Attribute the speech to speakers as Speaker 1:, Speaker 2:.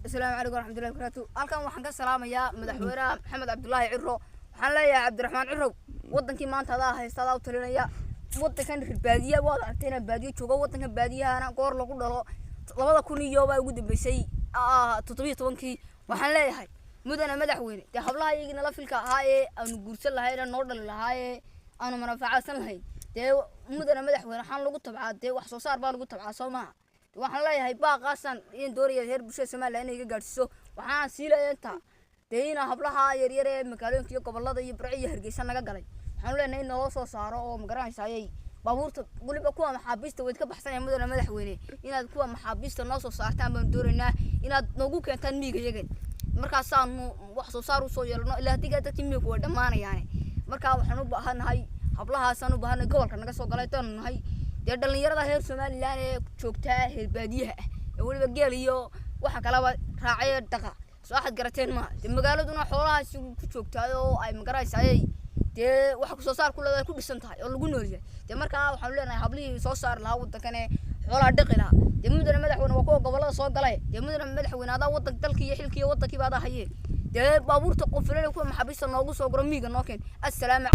Speaker 1: Asalaamu calaykum waraxmatullahi wabarakaatu. Halkan waxaan ka salaamayaa madaxweynaha Maxamed Cabdulaahi Ciro. Waxaan leeyahay, Cabdiraxmaan Cirow, wadankii maanta adaa haysta, adaa u talinaya. Wadankan reer baadiya waad aragtay inaan baadiyo joogo. Wadankan baadiyahana goor lagu dhalo 2000 iyo baa ugu dambeysay 17-kii. Waxaan leeyahay, mudane madaxweyne, dee hablaha iyagii nala filka ahaa ee aanu guursan lahayn, noo dhali lahaa ee aanu manafacadsan lahayn, dee mudane madaxweyne, waxaan lagu tabcaa dee wax soo saar baa lagu tabcaa, soo maaha? Waxaan leeyahay baaqaasaan in doonaya reer bulshada Somaliland inay iga gaadhsiiso. Waxaan sii leeyahay intaa dee ina hablaha yaryar ee magaalooyinka iyo gobolada iyo Burco iyo Hargeysa naga galay, waxaan leenahay in naloo soo saaro oo magaranaysa ayay baabuurta, weliba kuwa maxaabiista wayd ka baxsanaya. Mudane madaxweyne, inaad kuwa maxaabiista noo soo saartaan baan doonaynaa, inaad noogu keentaan miyiga yagan, markaasaanu wax soo saar usoo yeelano. Ilaa haddii dadkii miyigu way dhammaanayaane. Markaa waxaan u baahanahay hablahaasaan u baahanay gobolka naga soo galay doonu nahay dee dhallinyarada reer Somaliland ee joogtaa reer baadiyaha ah ee weliba geel iyo waxa kalaba raacay dhaqa. Soo waxaad garateen maaha? Dee magaaladuna xoolahaasi ku joogtaay oo ay magaraysa ayay dee waxa kusoo saar ku leedahay, ku dhisan tahay oo lagu nool yahay. Dee markaa waxaanu leenahay hablihii soo saari lahaa waddankane xoolaha dhaqi lahaa, dee mudane madaxweyne, waa kuwa gobolada soo galay. Dee mudane madaxweyne, adaa wadan dalkii iyo xilkii iyo waddankiiba adaa hayee, dee baabuurta qofilana kuwa maxaabiista noogu soo guro, miyiga noo keen. Assalaamu.